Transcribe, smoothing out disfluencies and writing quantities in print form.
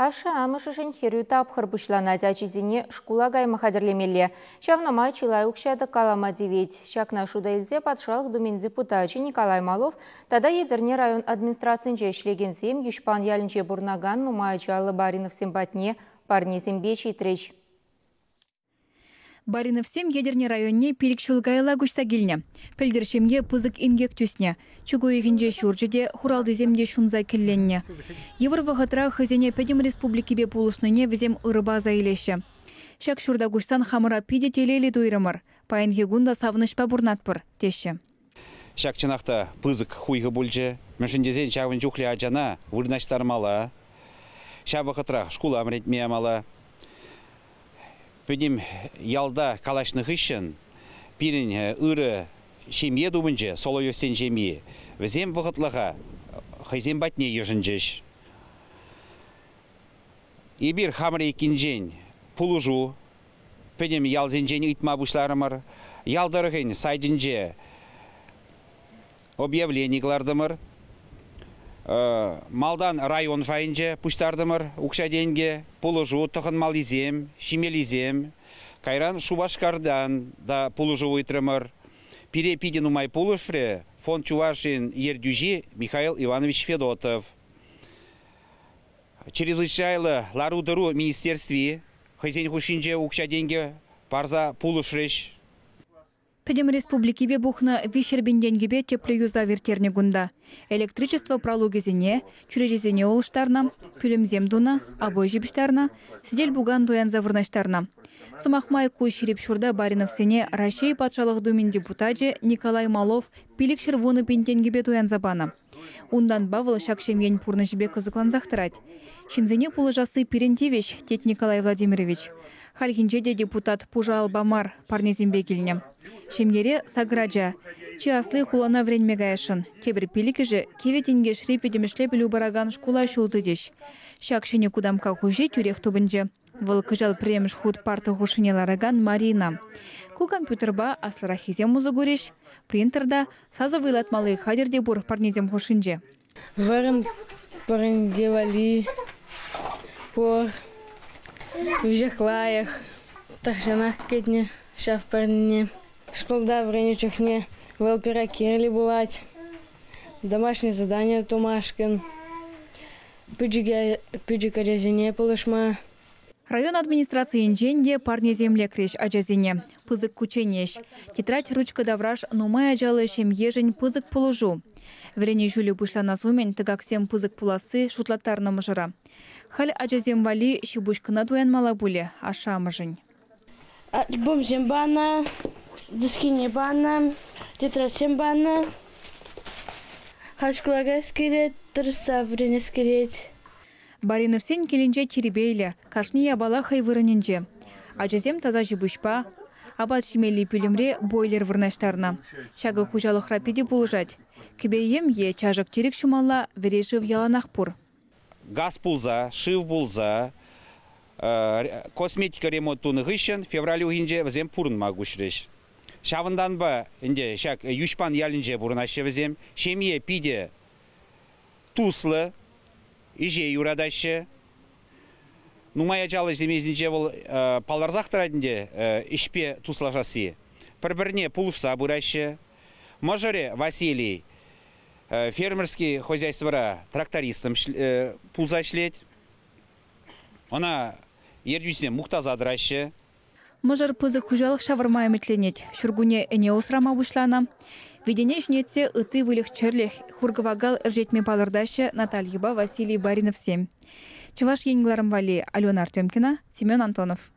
Ашшӗ-амӑшӗшӗн хӗрӳ тапхӑр пуҫланать, ачисене шкула кайма хатӗрлемелле. Ҫавна май чылай укҫа тӑккалама тивет. Ҫакна шута илсе Патшалӑх Думин депутачӗ Николай Малов тата Етӗрне район администрацинче ӗҫлекенсем Йӳҫпан ялӗнче пурӑнакан нумай ачаллӑ Бариновсем патне парнесемпе ҫитрӗҫ. Бариновсем Етӗрне районне 5 ҫул каялла куҫса килнӗ. Пӗлтӗр ҫемье пысӑк инкек тӳснӗ. Чӳк уйӑхӗнче ҫурчӗ те, хуралтисем те ҫунса кӗлленнӗ. Йывӑр вӑхӑтра хӑйсене пӗтӗм республикипе пулӑшнине вӗсем ырӑпа аса илеҫҫӗ. Ҫак ҫурта куҫсан хамӑра питӗ телейлӗ туйрӑмӑр. Паянхи кун та савӑнӑҫпа пурӑнатпӑр, теҫҫӗ. Ҫак чӑнах та пысӑк хуйхӑ пулчӗ. Мӗншӗн тесен ҫавӑн чухлӗ ачана вырнаҫтармалла. Ҫав вӑхӑтрах шкула вӗрентме ямалла. Пӗтӗм ялта калаҫнӑ хыҫҫӑн пирӗн ырӑ ҫемье тупӑнчӗ, Соловьевсен ҫемйи. Вӗсем вӑхӑтлӑха хӑйсем патне йышӑнчӗҫ. Эпир хамӑр еккинчен пулӑшу пӗтӗм ялсенчен ыйтма пуҫларӑмӑр. Ял тӑрӑхӗн сайтӗнче объявлени кӑлартӑмӑр. Малтан район шайӗнче пуҫтартӑмӑр укҫа-тенкӗ, пулӑшу тӑхӑнмаллисем, ҫимеллисем. Кайран Шупашкартан та пулӑшу ыйтрӑмӑр. Пире питӗ нумай пулӑшрӗ фонд Чувашин ертӳҫи Михаил Иванович Федотов. Чрезвычайлӑ лару-тӑру министерстви хӑйсен хушшинче укҫа-тенкӗ парса пулӑшрӗҫ. Пӗтӗм республикипе пухнӑ 300 пин тенкӗпе тӗплӗ юсав ирттернӗ кунта. Электричество пралукӗсене, чӳречесене улӑштарнӑ, пӳлӗмсем тунӑ, обой ҫыпӑҫтарнӑ, сӗтел-пукан туянса вырнаҫтарнӑ. Сӑмах май, ку ҫирӗп ҫурта Бариновсене Раҫҫей Патшалӑх Думин депутачӗ Николай Малов 510 пин тенкӗпе туянса панӑ. Унтанпа вӑл ҫак ҫемьен пурнӑҫӗпе кӑсӑклансах тӑрать. Ҫынсене пулӑшасси пирӗн тивӗҫ, тет Николай Владимирович. Хальхинче те депутат пушӑ алпа мар, парнесемпе килнӗ. Ҫемьере сакӑр ача. Чи асли хулана вӗренме каясшӑн. Тепӗр пиллӗкӗшӗ Кивӗ Тинкешри пӗтӗмӗшле пӗлӳ паракан шкула ҫул тытӗҫ. Ҫак ҫӗнӗ кутамкка хуҫи тӳрех тупӑнчӗ. Вӑл кӑҫал пӗрремӗш хут парта хушшине ларакан Марина. Ку компьютерпа аслӑраххисем усӑ курӗҫ. Принтер та, сасӑ вӑйлатмалли хатӗр те пур парнесем хушшинче. Вӑрӑм пӑрӑнте валли пур, веҫех лайӑх. Тахҫанах кӗтнӗ ҫав парнене. Шкулта вӗреннӗ чухне вӑл пире кирлӗ пулать. Домашнее задание тумашкӑн, пӗчӗк ачасене пулӑшма. Район администрацийӗнчен те парнесем лекрӗҫ ачасене. Пысӑк кучченеҫ, тетрадь, ручка тавраш нумай ачаллӑ ҫемьешӗн пысӑк пулӑшу. Вӗренӳ ҫулӗ пуҫланас умӗн тӑкаксем пысӑк пуласси шутлаттарнӑ мӑшӑра. Халь ачасем валли ҫи-пуҫ кӑна туянмалла пулӗ ашшӗ-амӑшӗн. Альбомсем панӑ, дискине панӑ, тетрадьсем панӑ. Халь шкула каяс килет, тӑрӑшса вӗренес килет. Бариновсен килӗнче тирпейлӗ, кашни япала хӑй вырӑнӗнче. Ачасем таса ҫи-пуҫпа, апат ҫимелли пӳлӗмре бойлер вырнаҫтарнӑ. Ҫакӑ хуҫалӑхра питӗ пулӑшать. Кӗпе-йӗм е чашӑк-тирӗк ҫумалла вӗри шыв яланах пур. Газ пулса, шыв пулса, косметика ремонт тунӑ хыҫҫӑн февраль уйӑхӗнче вӗсем пурӑнма куҫрӗҫ. Ҫавӑнтанпа ӗнтӗ ҫак Йӳҫпан ялӗнче пурӑнаҫҫӗ вӗсем. Ҫемье питӗ туслӑ, ӗҫе юратаҫҫӗ. Нумай ачаллӑ ҫемьесенче вӑл палӑрсах тӑрать ӗнтӗ ӗҫпе туслашасси. Пӗр-пӗрне пулӑшса пыраҫҫӗ. Мӑшӑрӗ Василий фермерский хозяйствӑра трактористом пулса ӗҫлет. Ӑна ертӳҫӗсем мухтаса тӑраҫҫӗ. Мӑшӑр пысӑк хуҫалӑх ҫавӑрма ӗмӗтленет. Ҫуркунне ӗне усрама пуҫланӑ. Витене ҫӗнетсе ытти выльӑх-чӗрлӗх, хур-кӑвакал ӗрчетме палӑртаҫҫӗ Натальйӑпа Василий Бариновсем. Чӑваш Ен кӑларӑм валли Алена Артемкина, Семен Антонов.